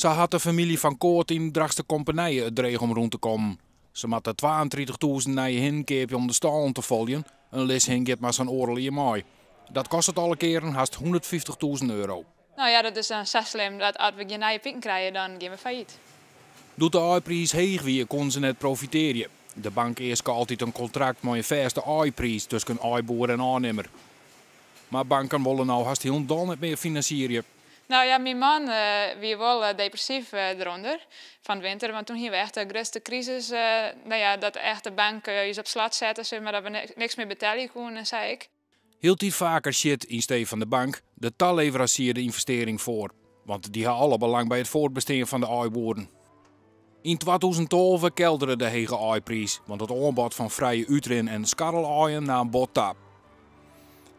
Sa hat de famylje Van Koot yn Drachtsterkompenije it dreech om rûn te kommen. Se moatte 32.000 nije hinnen keapje om de stâlen te foljen. In lishin giet mar sa'n oardel jier mei. Dat kostet alle kearen hast €150.000. No ja, dat is dan sa slim dat as we gjin nije piken krije, dan gean we fallyt. Doe't de aaipriis heech wie, koene se net profitearje. De bank easke altyd in kontrakt mei in fêste aaipriis tusken aaiboer en ôfnimmer. Mar banken wolle no hast hielendal net mear finansierje. No ja, myn man wie wol depressyf derûnder fan 't winter, want toen hiene we echt de grutste krisis, no ja, dat echt de bank ús op slot sette, sis mar, dat we niks mear betelje koene en sa ek. Hieltyd faker sjit yn stee fan de bank de taleveransier de ynvestearring foar, want dy ha alle belang by it fuortbestean fan de aaiboeren. Yn 2012 keldere de hege aaipriis, want it oanbod fan frije útrin en skarrelaaien naam bot ta.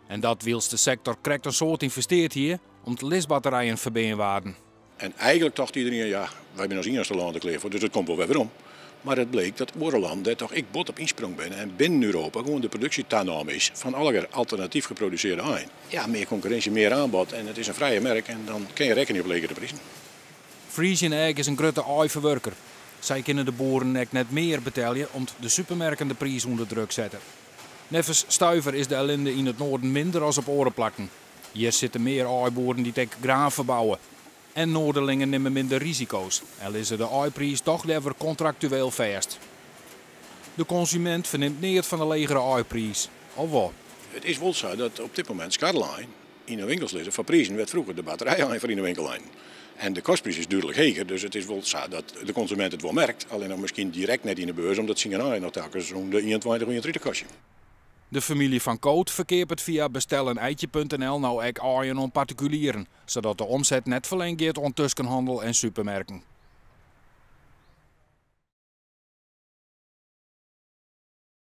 En dat wylst de sektor krekt in soad ynvesteard hie om't lisbatterijen ferbean waarden. En eigenlik tocht iderien, ja, wy binne as iennichste lân der klear foar, dus it komt wol wer werom. Mar it bleek dat oare lannen dêr toch ek bot op ynsprong binne en binnen Europa gewoan de produksje tanaam is fan allegear alternatyf geprodusearde aaien. Ja, mear konkurrinsje, mear aanbod en it is in frije merk en dan kin je rekkenje op legere prizen. Frisian Egg is in grutte aaiferwurker. Sy kinne de boeren ek net mear betelje om't de supermerken de priis ûnder druk sette. Neffens Stuiver is de ellinde yn it Noarden minder as op oare plakken. Hjir sitte mear aaiboeren dy't ek graan ferbouwe. En Noarderlingen nimme minder risiko's en lizze de aaipriis toch leaver kontraktueel fêst. De konsumint fernimt neat fan de legere aaipriis, of wol? It is wol sa dat op dit momint skarrelaaien yn de winkels lizze foar prizen wêr't froeger de batterijaaien foar yn de winkel leinen. En de kostpriis is dúdlik heger, dus it is wol sa dat de konsumint it wol merkt, allinnich miskien direkt net yn de beurs, omdat syn aaien noch telkens rûn de 21 of 31 kostje. De famylje Van Koot ferkeapet fia bestelenijtje.nl no ek aaien oan partikulieren, sadat de omset net ferlern giet oan tuskenhannel en supermerken.